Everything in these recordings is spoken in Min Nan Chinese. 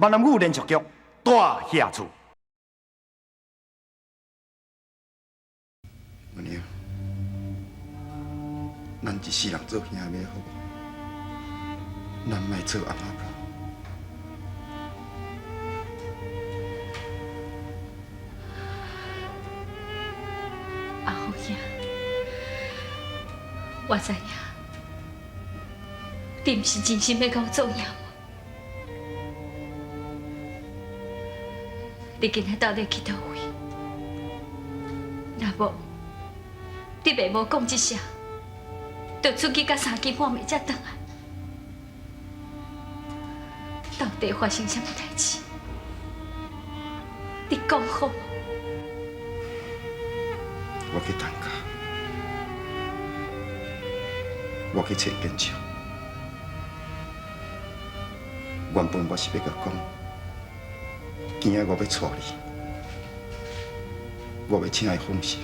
闽南语连续剧《大侠厝》。文娘，咱一世人做兄妹好無？咱莫做翁仔某。阿福兄，我知影，你毋是真心欲共我做兄妹。你今仔到底去佗位？若無，你袂無講一聲，就出去到三更半暝才轉來，到底發生啥物代誌？你講好無？我去陳家，我去揣建昌。原本我是欲共講，今仔我欲帶你，我欲請伊放心，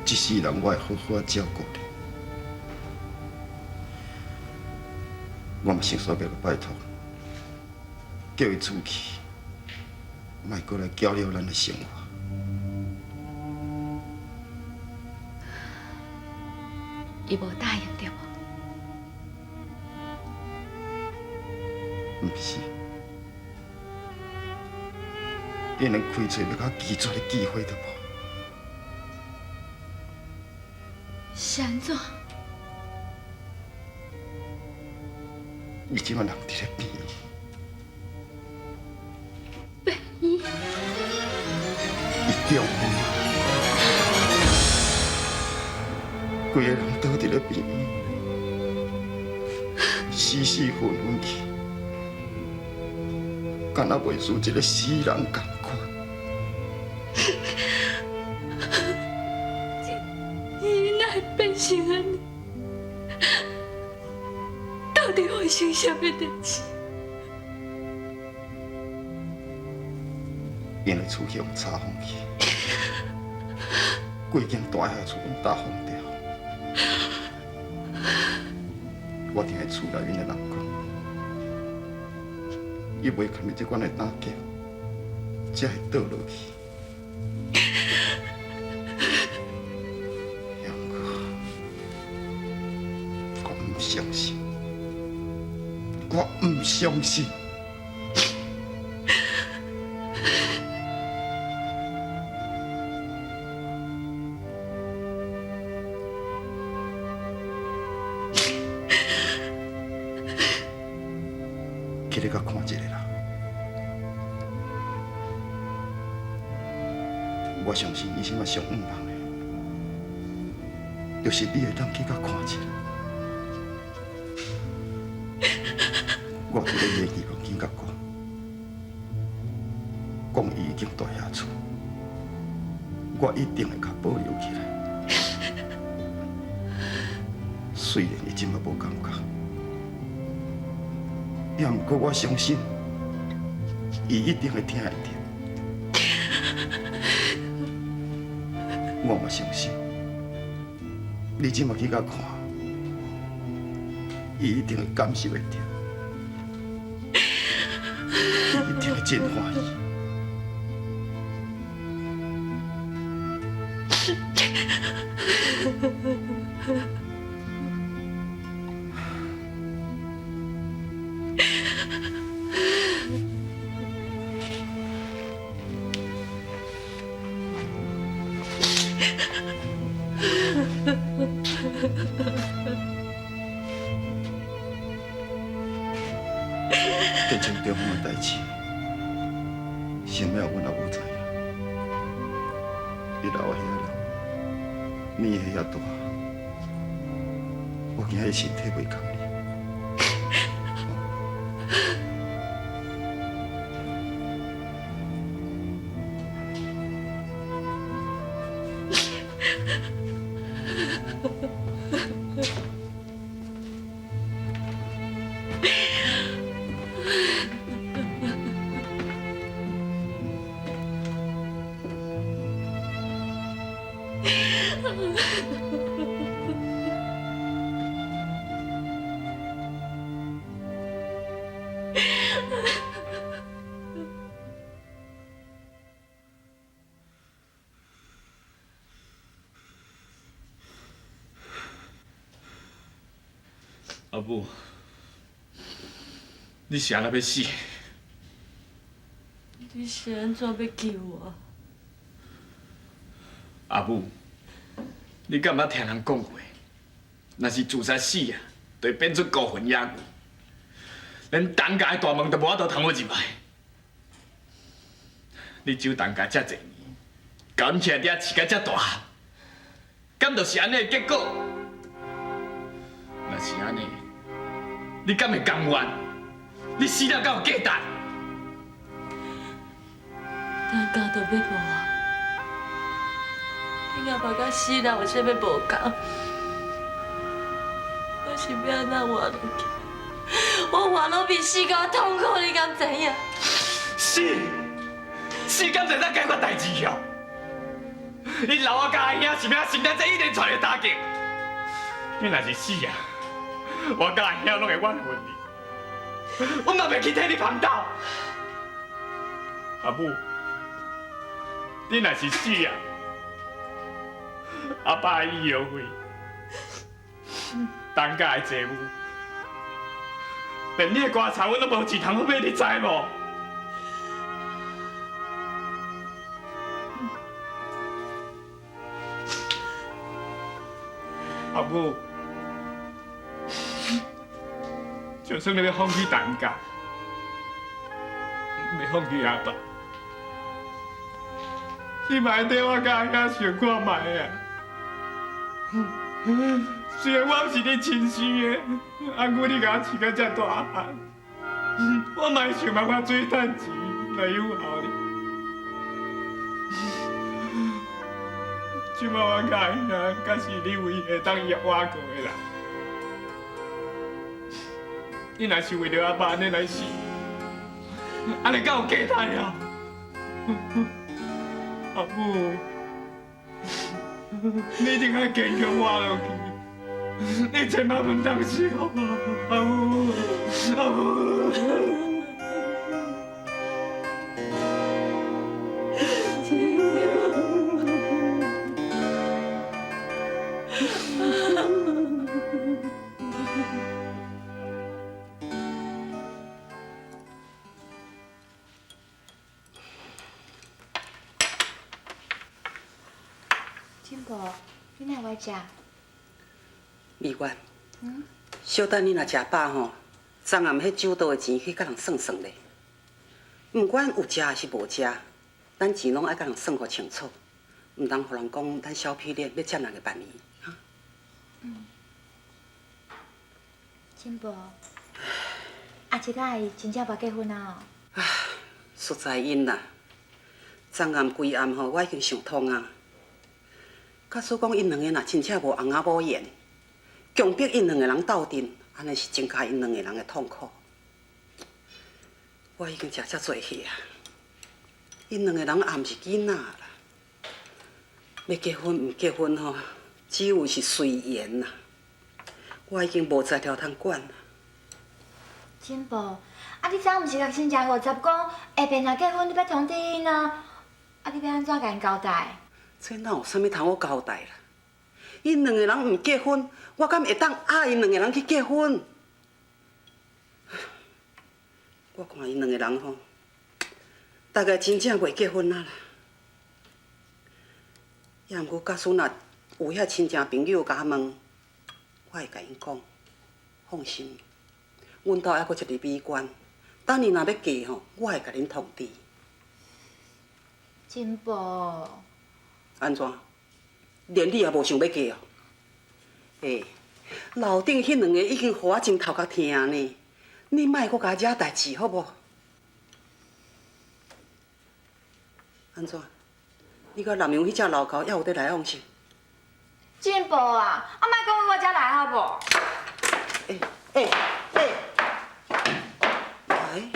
這世人我會好好照顧你。我嘛想說欲共拜託，叫伊出去，莫閣來攪擾咱的生活。伊無答應對無？毋是，伊連開喙欲共我拒絕的機會都無。是按怎？伊這馬人佇咧病院。病院？伊中風，規个人倒佇咧病院，死死昏昏去，敢若袂输一个死人仝款。伊哪會變成按呢？到底發生啥物代誌？𪜶的厝去予查封去，規間大廈厝攏打封掉。我聽彼厝內面的人講，伊袂堪伊這款的打擊，才會倒落去。也毋過，我毋相信，我毋相信。去咧共看一下啦，我相信伊這馬上向望的，就是你會當去共看一下。我佇咧伊的遺願緊共講，講伊已經蹛遐厝，我一定會共保留起來。雖然伊這馬無感覺。也毋過我相信，伊一定會聽會著。我嘛相信，你這馬去共看，伊一定會感受會著，伊一定會真歡喜。建昌中風的代誌，啥物阮也無知影。伊老遐了，年歲遐大，我驚伊身體袂堪你。母，你是按怎欲死？你是按怎欲救我？阿母，你敢毋捌听人讲过？若是自杀死啊，就会变做孤魂野鬼，连陈家的大门都无法度通好入来。你守陈家遮济年，共阮徛伫遐饲甲遮大，敢就是按呢的结果？若是按呢，你敢会甘愿？你死了敢有价值？陈家都欲无啊！你阿爸佮死人有啥物无仝？我是欲按怎活落去？我活落比死阁较痛苦，你敢知影？死，死敢会当解决代志哦？你老我佮阿兄是欲按承担这一连串的打击？你若是死啊，我佮阿兄拢会怨恨你，我嘛袂去替你捧斗。阿母，你若是死啊，阿爸的医药费，陈家的债务，连你的棺材阮拢无钱通好买，你知无？阿母，就算你欲放弃陈家，欲放弃阿爸，你嘛会替我佮阿兄想看觅啊！虽然我毋是你亲生的，啊，毋过你共我饲甲遮大汉，我嘛会想办法做趁钱来养活你。这摆我佮阿兄，敢是你唯一会当活过的人。你若是为著阿爸按呢来死，按呢敢有价值啊？阿母，你一定爱坚强活落去，你千万毋通死好无？阿母，阿母。珍宝，你哪会爱食？美月，小等你若食饱吼，昨暗彼酒桌的钱去共人算算咧。毋管有食抑是无食，咱钱拢爱共人算予清楚，毋通予人讲咱小皮脸欲占人的便宜，哈。嗯。珍宝，阿七佮阿姨真正无结婚啊？唉，实在𪜶啦，昨暗规暗吼，我已经想通啊。假使讲𪜶两个若真正无翁仔某缘，强迫𪜶两个人斗阵，按呢是增加𪜶两个人的痛苦。我已经食遮济戏啊，𪜶两个人也毋是囡仔啦，欲结婚毋结婚吼，只有是随缘啦。我已经无才调通管啦。珍宝，啊你昨昏毋是共亲戚50讲，下暝若结婚你欲通知𪜶啊？啊你欲按怎共𪜶交代？这哪有啥物通好交代啦？𪜶两个人毋结婚，我敢会当压𪜶两个人去结婚？我看𪜶两个人吼，大概真正袂结婚啊啦。也毋过，假使若有遐亲戚朋友共我问，我会共𪜶讲，放心，阮兜犹阁一个美官，等伊若欲嫁吼，我会共恁通知。珍宝。按怎？连你也无想欲嫁哦？欸，楼顶彼两个已经予我真头壳疼呢，你莫阁共我惹代志好无？按怎？你佮南阳彼只老狗犹有伫来往是？珍宝啊，啊莫讲我才来好无？欸欸欸！哎，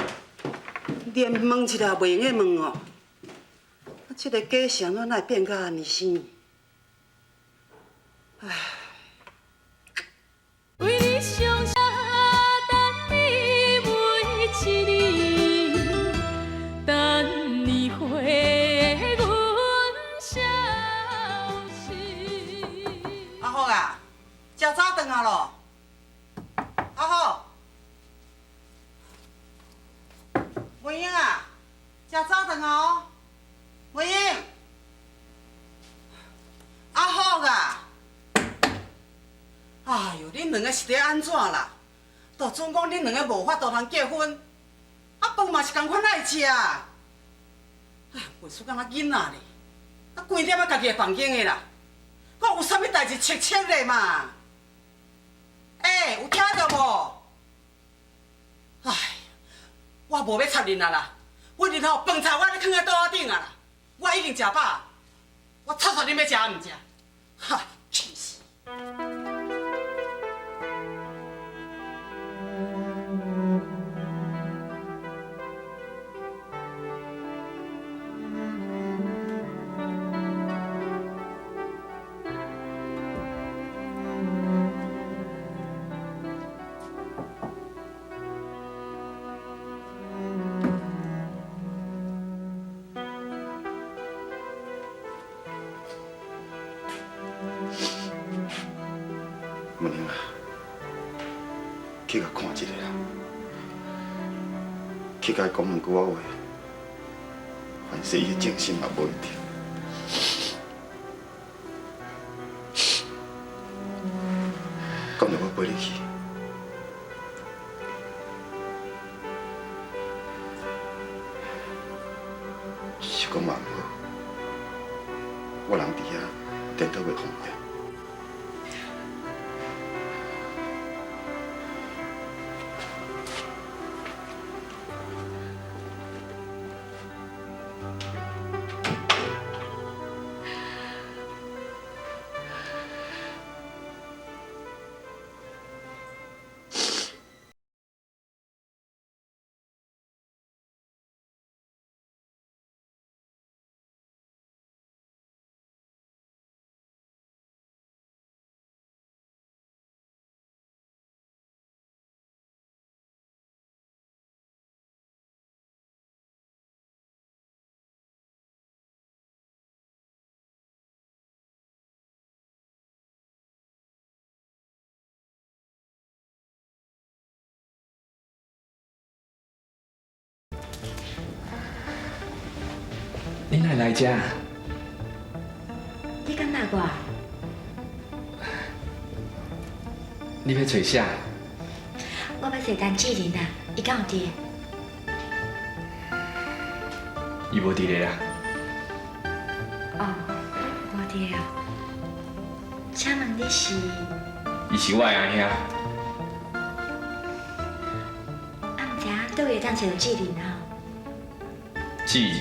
连问一下袂用得问哦。啊，这个家是按怎会变甲按呢生？唉。为你伤心，等你每一年，等你回阮消息。阿福啊，食早顿啊咯！阿福，梅英啊，食早頓哦。梅英，阿福啊，哎呦，恁兩个是咧按怎啦？就准講恁兩个無法度通結婚，啊飯嘛是仝款愛食。哎，袂輸敢若囡仔咧，啊規踮佇家己的房間的啦，講有啥物代誌切切咧嘛？欸，有聽著無？唉，我無欲插恁啊啦！我日後飯菜我咧囥佇桌仔頂啊啦，我已經食飽，我插插恁欲食毋食？哈，氣死！文英啊，去共看一下啦，去共伊講兩句仔話，凡勢伊的精神嘛無一定。敢著我陪你去？是講嘛毋好，我人佇遐顛倒袂方便。你哪會來遮？你敢罵我？你欲揣啥？我欲揣陳志仁啊，伊敢有佇？伊無佇咧啦。哦，無佇咧哦。請問你是？伊是我的阿兄。啊，毋知影佗位會當揣著志仁吼？志仁，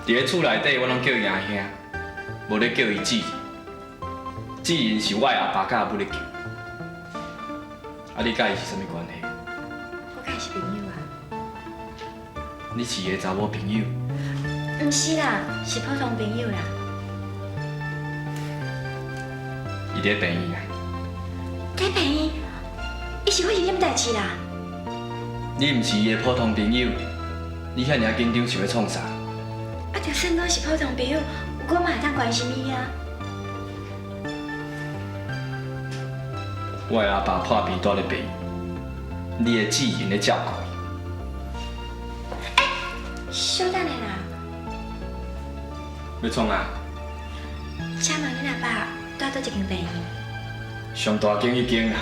佇咧厝內底，我攏叫伊阿兄，無咧叫伊志仁。志仁是我的阿爸佮阿母咧叫。啊，你佮伊是啥物關係？我佮伊是朋友啊。你是伊的查某朋友？毋是啦，是普通朋友啦。伊佇咧病院啊。佇病院？伊是發生啥物代誌啦？你毋是伊的普通朋友，你遐爾緊張是欲創啥？啊，就算講是普通朋友，我嘛會當關心伊啊。我的阿爸破病蹛佇咧病院，你的志仁咧照顧伊。欸，稍等下啦。欲創啊？請問恁阿爸蹛佗一間病院？上大間彼間啦。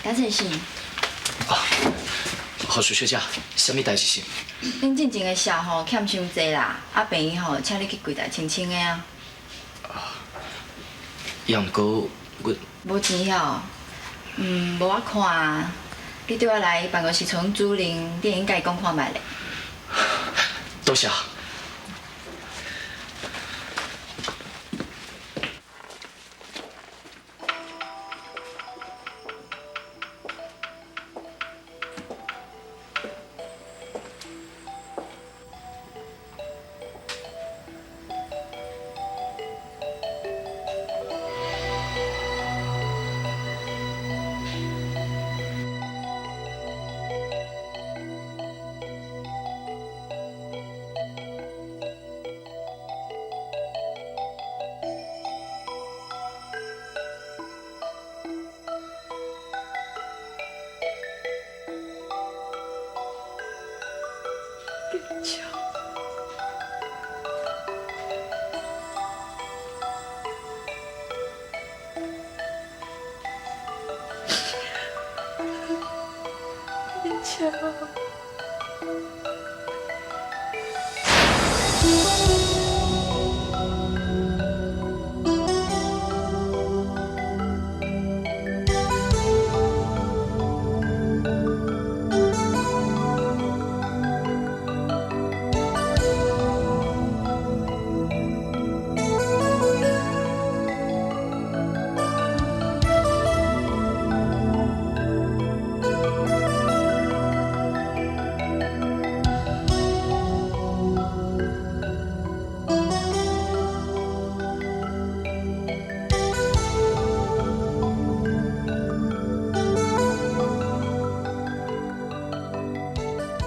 賈先生。啊，護士小姐，啥物代誌是？恁進前的數吼欠傷濟啦，啊病院吼請你去櫃台清清的啊。啊，也毋過我無錢哦，無我看，你對我來辦公室找阮主任，你會用共伊講看覓咧。多謝。巧。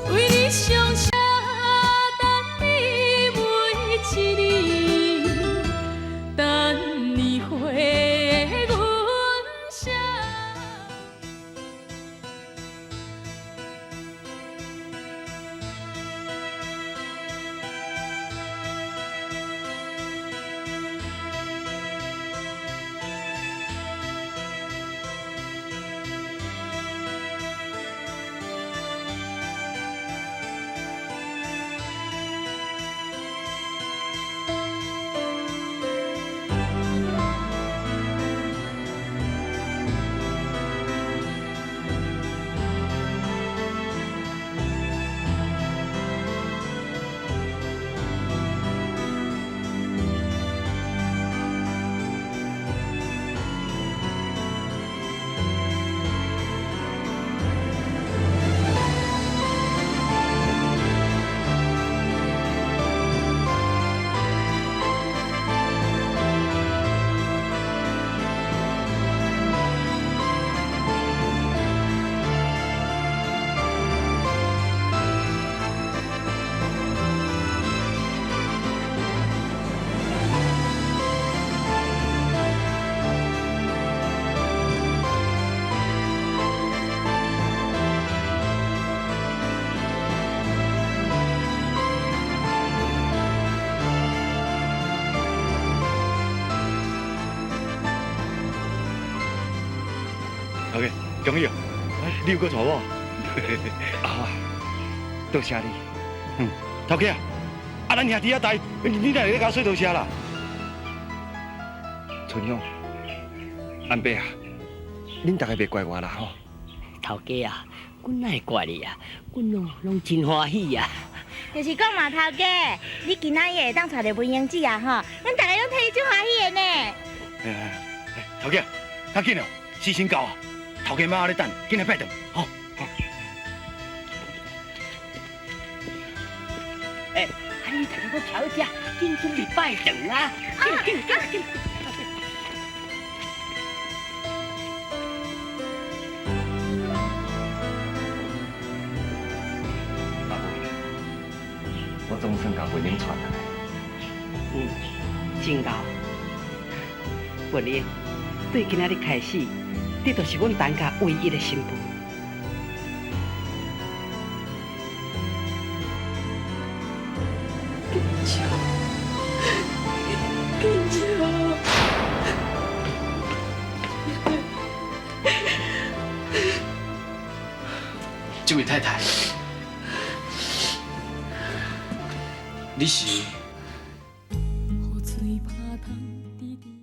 為你上車，等你每一年，等你回阮身。 OK，恭喜哦！你有阁娶某？啊，多谢你。嗯，头家啊，咱兄弟仔大，你哪会咧共我说多谢啦？春香，安伯啊，恁大家别怪我啦吼。头家啊，阮哪会怪你啊？阮拢真欢喜啊！就是讲嘛，头家，你今仔日会当娶著文英姊啊吼，阮大家拢替你足欢喜的呢。哎，头家，较紧哦，时辰到啊！头家妈咧等，紧来拜堂，吼。哎，啊你大家阁徛喺遮，紧准备拜堂啊！紧紧紧紧！阿母，我总算共文英娶来。嗯，真𠢕。文英，对今仔日开始，你就是阮陈家唯一的新妇。金秋，金秋，这位太太，你是？